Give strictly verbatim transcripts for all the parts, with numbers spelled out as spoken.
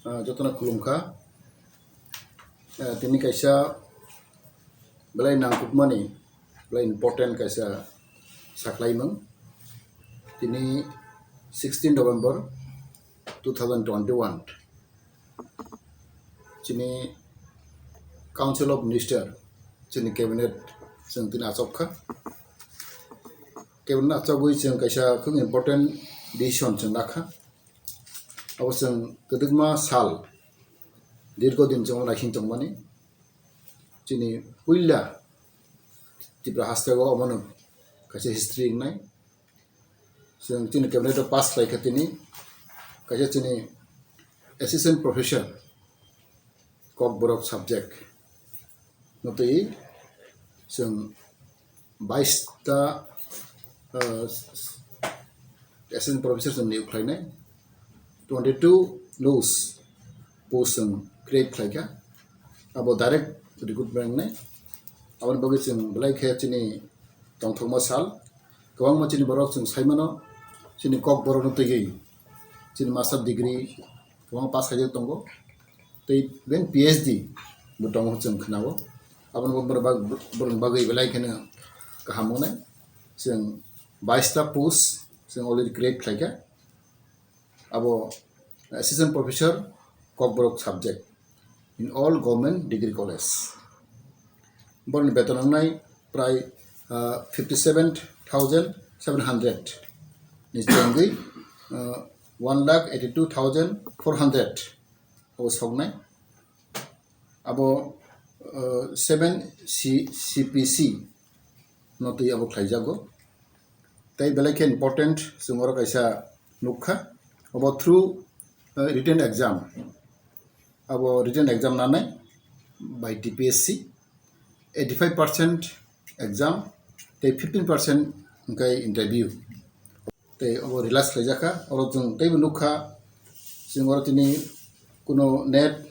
Ah, jotono khulumkha. Ah, tini kaisa belai nangkukmani, belai important kaisa saklaimung. Tini sixteen November two thousand twenty-one. Chini Council of Minister, chini cabinet chwng tini achok kha. Cabinet achogwi chwng kaisa khub important decision chwng nakha. Abo chwng kwdwkma sal, dirgo din chwng naising tongmani. Chini puila Tripura hasteo omono kaisa history wngnai. Chwng chini cabinet o pass khlai kha tini kaisa chini assistant professor Kokborok subject no twi chwng bais ta, uh, assistant professor chwng niyok khlainai, twenty two loose post chwng create khlaikha, abo direct recruitment wngnai. Aboni bagwi chwng belai khe chini tongthokma sal, kwbangma chini borok chwng saimano, chini Kokborokno twiwi chini master degree kwbangma pass khaijak tongo, tei even P H D bo tongo chwng khnao. Aboni bo borok bag-, borokni bagwi belai kheno kaham wngnai. Chwng bais ta post chwng already create khlaikha. Abo assistant professor Kokborok subject in all government degree college. Borokni beton wngnai prai, ah, fifty seven thousand seven hundred ni chengwi, ah, one lakh eighty two thousand four hundred abo soknai. Abo, ah, seven C, C P C no twi abo khlaijago. Tei belai khe important chwng oro kaisa nukha, abo through, ah, written exam. Abo written exam nanai by T P S C, eighty five percent exam tei fifteen percent hwnkhe interview. Tei obo relax khlaijakha, oro chwng teibo nukha, chwng oro tini kuno net,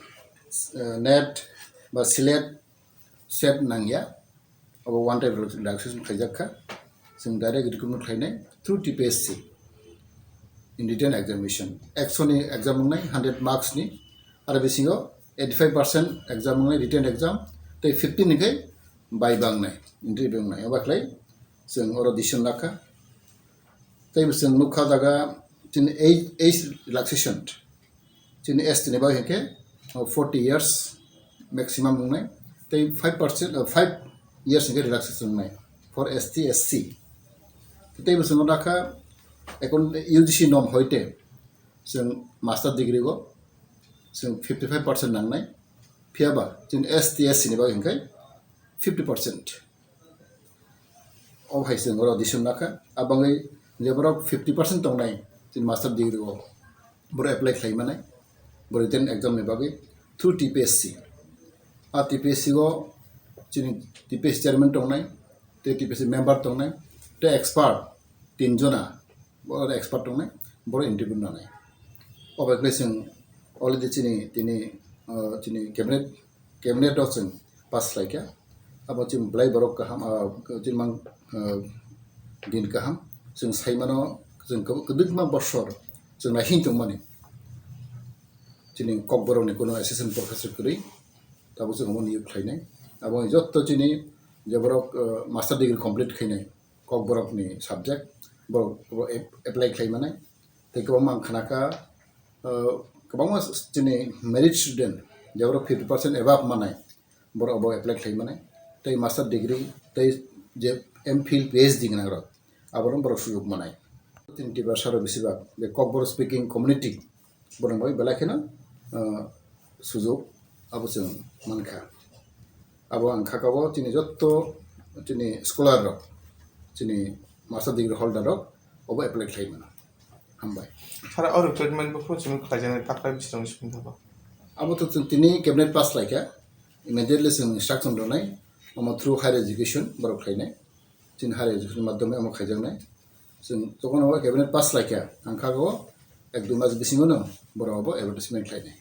eh, net ba slate, set nangya, obo one time relaxation khlaijakha, chwng direct recruitment khlainai through T P S C in written examination. Ekso ni exam wngnai hundred marks ni, aro bisingo eighty five percent exam wngnai written exam, tei fifteen ni khai viva wngnai, interview wngnai, obo khlai chwng oro decision lakha. Tei bo chwng nukha jaga chini age, age relaxation. Chini S T ni bagwi hinkhe, uh, forty years maximum wngnai. Tei five percent, uh, five years hinkhe relaxation wngnai for S T, S C. Tei bo chwng nukha ekon U G C norm hoite chwng master degree go chwng fifty five percent nangnai. Phiyaba chini S T, S C ni bagwi hinkhe fifty percent. O hai chwng oro decision lakha. Abangwi je borok fifty percent tongnai chini master degree o, borok apply khlai manai, borok written exam ni bagwi through T P S C. A T P S C o chini T P S C chairman tongnai, tei T P S C member tongnai, tei expert tin jona, borok expert tongnai, borok interview nanai. O bai khlai chwng already chini, tini, uh, chini cabinet cabinet o chwng pass khlaikha. Abo chini belai borok kaham, ah, chini mang, ah, din kaham. Chwng saimano, chwng kwb-, kwbangma bosor chwng naising tongmani. Chini Kokborokni kuno assistant professor kwrwi, tabuk chwng omo niyok khlainai. Abo jotto chini je borok, ah, master degree complete khainai, Kokborokni subject, borok, borok ap-, apply khlai manai. Tei kwbangma ang khnakha, uh, kwbangma s-, chini merit student, je borok fifty percent above manai, borok abo apply khlai manai. Tei master degree, tei je M Phil, P H D gwnang rok, aborok borok sujuk manai. Chini Tiprasa rok besibak, je Kokborok speaking community, borok bai belai kheno, uh, sujuk abo chwng mankha. Abo ang kha kabo chini jotto chini scholar rok, chini master degree holder rok obo apply khlai mano. Hambai. Sara o recruitment bo phuru chini khlai jani takhwlai bisi rok ni simi thabo. Abo to chwng tini cabinet pass lai kha, immediately chwng instruction rwnai, omo through higher education borok khlainai. Chini higher education madhyome omo khaijaknai. Chwng tokon o cabinet pass lai kha, ang kha kabo ek dui mas bisingo no borok obo advertisement khlainai.